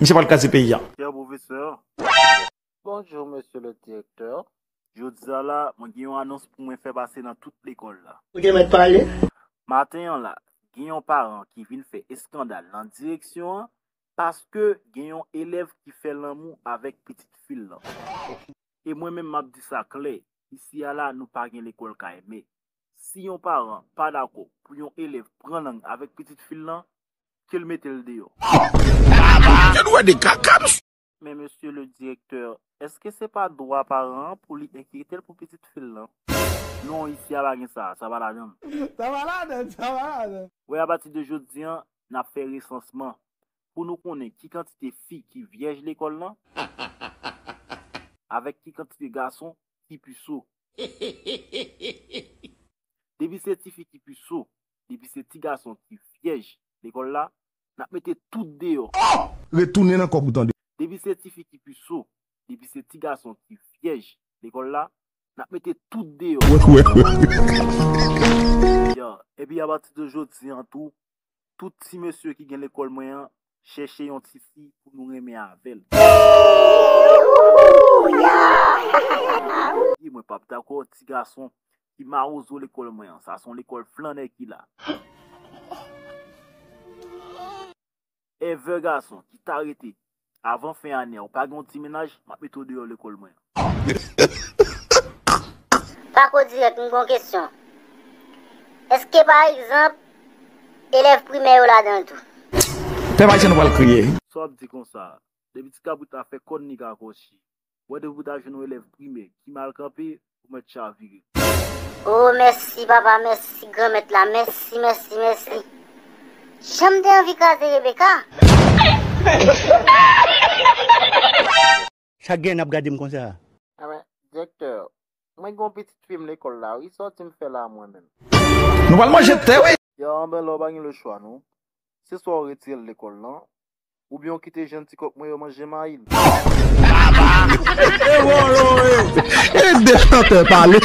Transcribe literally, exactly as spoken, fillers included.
Misye pral kraze peyi a. Chè pwofesè, Bonjou, mesye le direktè. Jodi a la, mwen gen yon anons pou mwen fè pase nan tout lekòl la. Ou te mèt pale? Maten an la, gen yon paran ki vin fè eskandal nan direksyon an paske gen yon elèv ki fè lanmou avèk pitit fi l lan. E mwen menm m ap di sa klè, isi a la nou pa gen lekòl K M E. Si yon paran pa dakò pou yon elèv pran lang avèk pitit fi l lan, ke l mete l deyò. Gen dwa de kaka, mesye. Men mesye le direktè, èske se pa dwa paran an pou li enkyete l pou pitit fi l lan? Non, isi a pa gen sa, sa pa ladan l. Sa pa ladan, sa pa ladan. Wè, apati de jodi an, n ap fè resansman pou nou konnen ki kantite fi ki vyèj lekòl lan avèk ki kantite gason ki pi so. Depi se tifi ki pi so, depi se ti gason ki vyèj lekòl la, n ap mete tout deyò. Retounen nan kòk ou tande. Depi se tifi ki pi so, depi se ti gason ki vyèj lekòl la, n ap mete tout deyò. Wè, wè, wè. Ya, epi apati de jodi an tou, tout ti mesye ki gen lekòl mwen an, chèche yon ti fi pou nou renmen avè l. Wi, mwen p ap dakò ti gason ki mawozo lekòl mwen an. Sa se yon lekòl flannè ki la. Evè gason ki ta rete avan fen ane a, ou pa gen yon ti mennaj, m ap mete w deyò lekòl mwen an. Pako dirèk, m gon kesyon. Èske pa egzanp, elèv primè yo ladan l tou? Pèp ayisyen nou pral kriye. Sa w ap di konsa, depi ti kabrit la fè kòn li ka kòchi. Wè depi w ta jwenn yon elèv primè ki mal kanpe, ou mèt chavire. Oh mèsi papa, mèsi granmèt la, mèsi, mèsi, mèsi. Jan m te anvi kraze Rebecca. Sa k gen n ap gade m konsa? Enben, direktè, mwen gen yon pitit fi m lekòl la wi, sa w di m fè la mwen menm? Nou pral manje tè, wi. Ya, anben la w pa gen lechwa non. Se swa w retire l lekòl lan, oubyen w kite jèn ti kòk mwen yo manje mayi l. E de chantè pale.